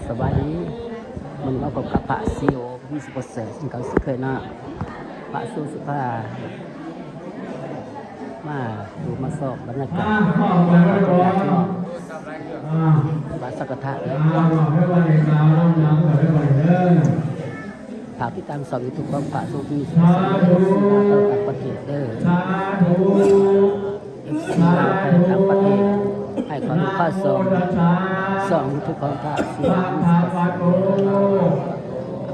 ສະບາຍດີ ມື້ນີ້ມາພົບກັບພະຊີໂອ ມີສຸປະເສີດ ເຊັ່ນເກົ່າເຊັ່ນເຄີຍເນາະ. ພະຊູຊິພາມາດູມາຊອບບັນຍາກາດ ບາດສັງຄະທານ ແລະ ຝາກຕິດຕາມຊ່ອງຢູທູບຂອງພະສູງມີສຸກ ເອັຟຊີ ລາວໄທ ຕ່າງປະເທດເດີ. ເອັຟຊີ ລາວໄທ ຕ່າງປະເທດ ໃຫ້ຄວາມຮູ້ຂ່າວສານ ຊ່ອງຢູທູບຂອງພະສິລະ ກ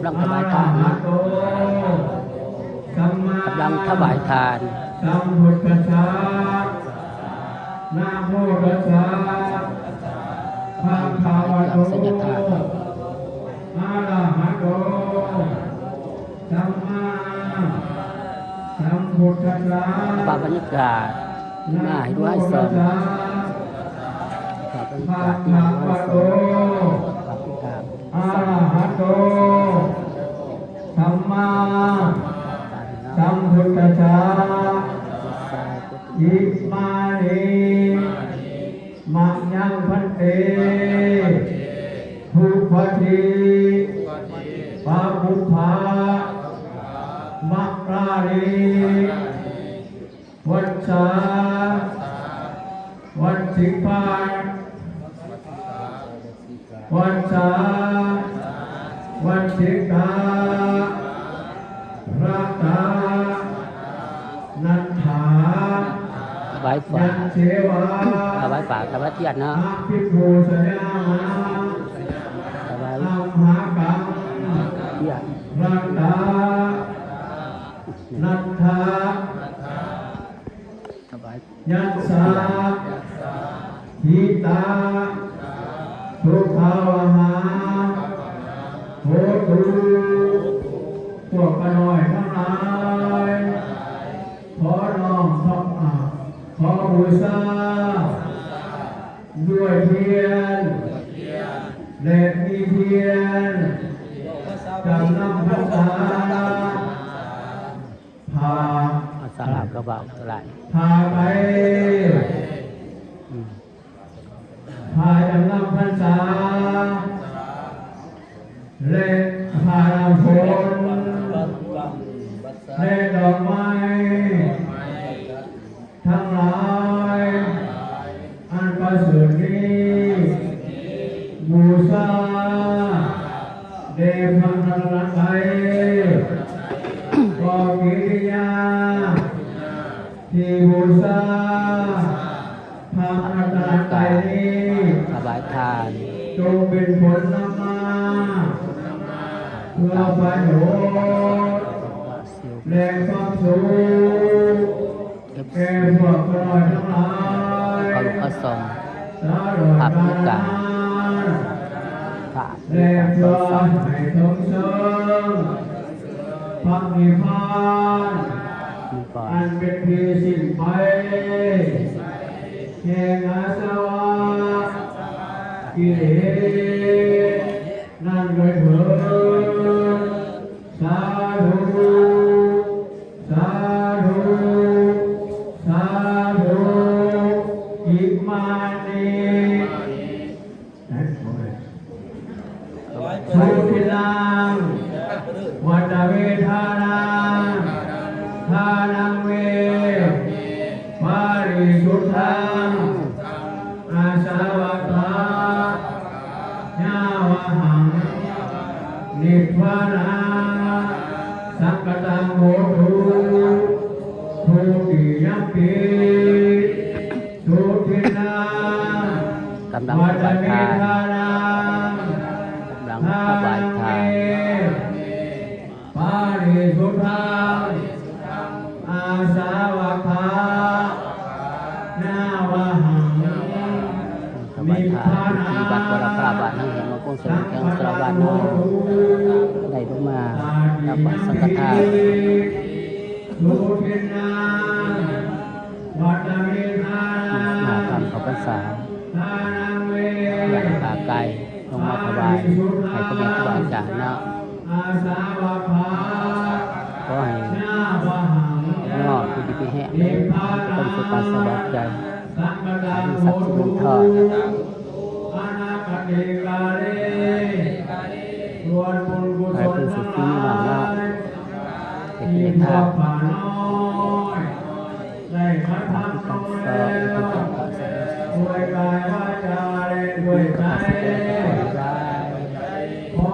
ຳລັງຖວາຍທານນະ ກຳລັງຖວາຍທານ ສຳພຸດທັດສະ ນະໂມຕັດສະ ພະຄະວະໂຕ ອະລະຫະໂຕ ສຳມາສຳພຸດທັດສະ ພາບບັນຍາກາດ ມາໃຫ້ດູໃຫ້ຊອມ ພາບບັນຍາກາດ ມາໃຫ້ດູໃຫ້ຊອມ ພາບຕິດຕາມ ອະລະຫະໂຕ ສຳມາສຳພຸດທັດສະ ອິມານິ ມະຍັງພັນເຕ ທຸກຂະຕິ ປະປຸບພະ ມະລານິ ວັດສາ ວັດສິກຂາ ວັດສາ ວັດສິກຂາ ຣະຕາ ນັດຖາ ຖວາຍຜ້າ ຍັດເສວາ ຖວາຍຜ້າ ຖວາຍທຽນເນາະ ອະພິປູຊະຍາມະ ຖວາຍ ອັມຫະກັງ ທຽນ ຣະຕາ ນັດຖາ ຖວາຍ ຍັດສາ ຫິຕາ ສຸຂາວະຫາ ໂຫຕຸ ພວກຂ້ານ້ອຍທັງຫຼາຍ ຂໍນ້ອມ ອາ ຂໍບູຊາ ດ້ວຍທຽນ ແລະ ມີທຽນ ຈຳນຳພັນສາ ຜ້າ ພາສາລາວກໍເວົ້າໄດ້ ຜ້າໄຕ ອືມ ຜ້າຈຳນຳພັນສາ ແລະ ຜ້າໜ້າຝົນ ແລະ ດອກໄມ້ທັງຫຼາຍ ອັນປະເສີດນີ້ ບູຊາແດ່ພະລັດຕະນະໄຕ ຂໍກິລິຍາທີ່ບູຊາພະລັດຕະນະໄຕນີ້ ຖວາຍທານ ຈົ່ງເປັນຜົນນຳມາເພື່ອປະໂຫຍດ ແລະ ຄວາມສຸກ ເອັຟຊີ ແກ່ພວກຂ້ານ້ອຍທັງຫຼາຍ ເຂົ້າຮ່ວມຮັບຊົມ ສາທຸ ພາບບັນຍາກາດ ແລະ ເພື່ອໃຫ້ເຖິງເຊິ່ງພະນິບພານ ອັນເປັນທີ່ສິ້ນໄປແຫ່ງອາສະວະກິເລສນັ້ນດ້ວຍເທີ້ນ. ສາທຸ ສາທຸ ສາທຸ ອິມານິ ສຸທິນັງ ວັດຕະເວທານັງ ທານັງເມ ປາລິສຸດທັງ ອາສະວະຄະ ຍາວະຫັງ ນິບພານັງ ສັກກະຕັງໂຫຕຸ ທຸຕິຍຳປີ ສຸທິນັງ ກຳລັງຖວາຍທານ ວັດຕະເວທານັງ ກຳລັງຖວາຍທານ ທານັງເມ ປາລິສຸດທັງ ອາສະວະຄະ ຍາວະຫັງ ຖວາຍທານຢູ່ທີ່ວັດວໍລະພາ ບ້ານນາຫີນ ເມືອງກົງ ສະຫວັນ ແຂວງສາລະວັນເນາະ ໄດ້ລົງມາຮັບບັດສັງຄະທານ ສຸທິນັງ ວັດຕະເວທານັງ ມາທຳເຂົ້າພັນສາ ທານັງເມ ເພື່ອພາກາຍ ລົງມາຖວາຍໃຫ້ພໍ່ແມ່ຄູບາອາຈານເນາະ ອາສະວະຄະ ຂໍໃຫ້ຍາວະຫັງ ຍອດຢູ່ດີມີແຮງເດີ ມີຄວາມສຸກກາຍສະບາຍໃຈ ສັກສິເງິນທອງ ອະນາຄະຕິກາເລ ຫຼາຍຜູ້ເສຍຊີວິດມາກເນາະ ໄດ້ກິນໄດ້ທານ ຕາມທີ່ຕັ້ງສອບ ດ້ວຍກາຍວາຈາ ແລະດ້ວຍໃຈ.